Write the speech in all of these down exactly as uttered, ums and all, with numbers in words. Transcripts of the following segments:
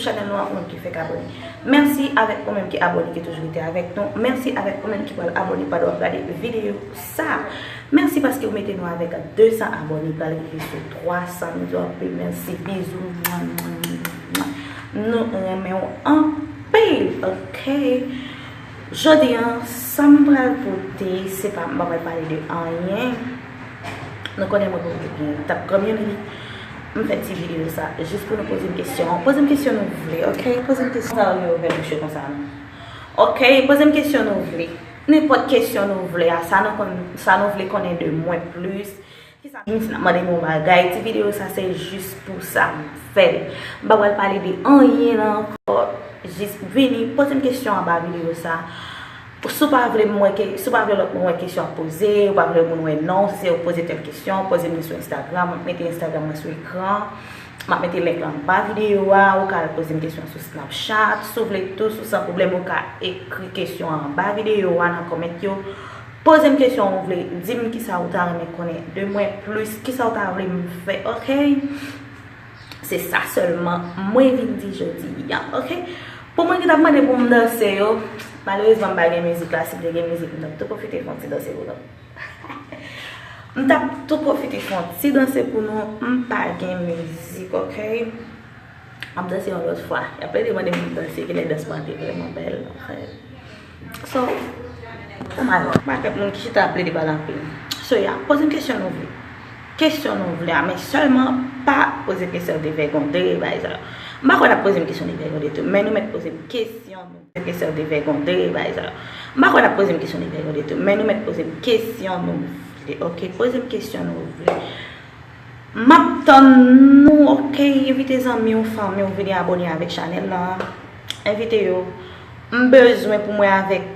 Chanèl nou an, ou menm ki fèk abòne. Mèsi avèk ou menm ki abòne, ki toujou rete avèk nou. Mèsi avèk ou menm ki pral abòne pandan w ap gade videyo sa. Mèsi paske w mete nou avèk de san abòne, pral rive sou twa san. Nou di w anpil mèsi, bizou. Nou renmen w anpil, oke? Jodi an, sa m pral pote, se pa, m pa pral pale de anyen. Nou konnen mwen poko gen tab community. M fè ti videyo sa jis pou nou poze m kesyon. Poze m kesyon nou vle, oke? Poze m kesyon. Sa yo ouvè bouch yo konsa, non. Oke, poze m kesyon nou vle. Nenpòt kesyon nou vle a, sa nou konn, sa nou vle konnen de mwen plis. Kisa m ap mande nou bagay? Ti videyo sa se jis pou sa m fè l. M pa pral pale de anyen ankò. Jis vini, poze m kesyon anba videyo sa. Si w pa vle m wè ke, si w pa vle lòt moun wè kesyon w ap poze, ou pa vle moun wè non, si se ou poze tèl kesyon, poze m li sou Instagram, m ap mete Instagram mwen sou ekran, m ap mete link lan anba videyo a, ou ka al poze m kesyon sou Snapchat, si w vle tou, si w san pwoblèm, ou ka ekri kesyon an anba videyo a nan comment yo. Poze m kesyon ou vle, di m kisa ou ta renmen konnen de mwen plis, kisa ou ta vle m fè, oke? Se sa sèlman mwen vin di jodi a, oke? Pou moun ki t ap mande pou m danse yo, malerezman m pa gen mizik la, si m te gen mizik, m t ap tou pwofite fè yon ti danse pou nou. M t ap tou pwofite fè yon ti danse pou nou, m pa gen mizik, oke? M ap danse yon lòt fwa. Y ap plede mande m pou m danse, genlè dans mwen te vrèman bèl, oke? So, oh my God, m pa kèt moun ki chita ap plede pale anpil. So, yeah, poze m kesyon nou vle. Kesyon nou vle a, men sèlman pa poze kesyon devègonde, bagay sa yo. M pa kwè n ap poze m kesyon devègonde tou, men nou mèt poze m kesyon nou, kesyon devègonde, bagay sa yo. M pa kwè n ap poze m kesyon devègonde tou, men nou mèt poze m kesyon nou vle, oke? Poze m kesyon nou vle. M ap tann nou, oke? Envite zanmi w, fanmi w vini abòne avèk chanèl lan. Envite yo. M bezwen pou mwen avèk,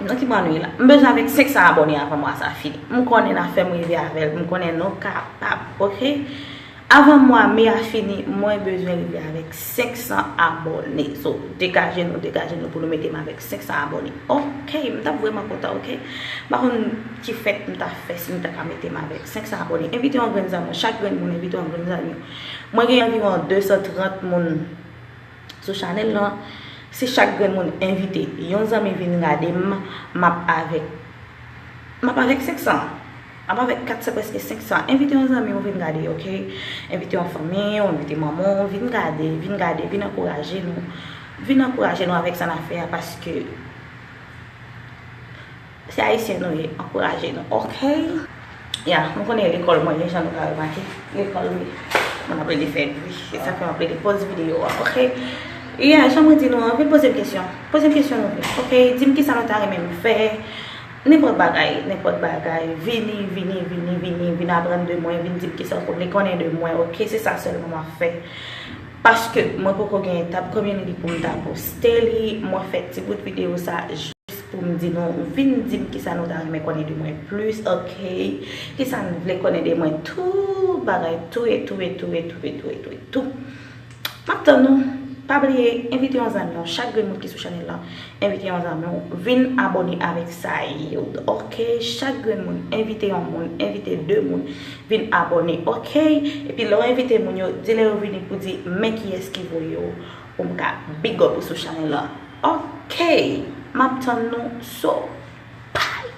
nan ki mwa nou ye la? M bezwen avèk senk san abòne avan mwa sa fini. M konnen n a fè m rive avè l. M konnen nou kapab, oke? Avan mwa me a fini, mwen bezwen rive avèk senk san abòne. So, degaje nou, degaje nou pou nou mete m avèk senk san abòne. Oke, m t ap vrèman kontan, oke? M pa konn ki fèt m ta fè si m ta ka mete m avèk senk san abòne. Envite yon grenn zanmi w, chak grenn moun envite yon grenn zanmi w. Mwen gen anviwon de san trant moun sou chanèl lan. Si chak grenn moun envite yon zanmi vin gade m, m ap avèk, m ap avèk senk san. M ap avèk kat san, prèske senk san. Envite yon zanmi w vin gade, oke? Envite yon fanmi w, envite manman w, vin gade, vin gade, vin ankouraje nou. Vin ankouraje nou avèk sa n ap fè a, paske se ayisyen nou ye, ankouraje nou, oke? Ya, nou konnen lekòl mwen ye, jan nou ka remake. Lekòl wi. Mwen ap plede fè bri. Se sa fè m ap plede poze videyo a, oke? Ya, jan mwen di nou an, vin poze m kesyon. Poze m kesyon nou vle, oke? Di m kisa nou ta renmen m fè. Nenpòt bagay, nenpòt bagay. Vini, vini, vini, vini, vin aprann de mwen, vin di m kisa w vle konnen de mwen, oke? Se sa sèlman m ap fè. Paske mwen poko gen tab community pou m ta poste li, mwen fè ti bout videyo sa jis pou m di nou, vin di m kisa nou ta renmen konnen de mwen plis, oke? Kisa n vle konnen de mwen, tout bagay, tou e tou e tou e tou e tou e tou e tou. M ap tann nou. Pa bliye, envite yon zanmi w, chak grenn moun ki sou chanèl lan, envite yon zanmi w, vin abòne avèk sa yo, oke? Chak grenn moun, envite yon moun, envite de moun, vin abòne, oke? Epi lè w envite moun yo, di lè yo vini pou di, men kiyès ki voye w, pou m ka big up ou sou chanèl lan. Oke, m ap tann nou. So, bye!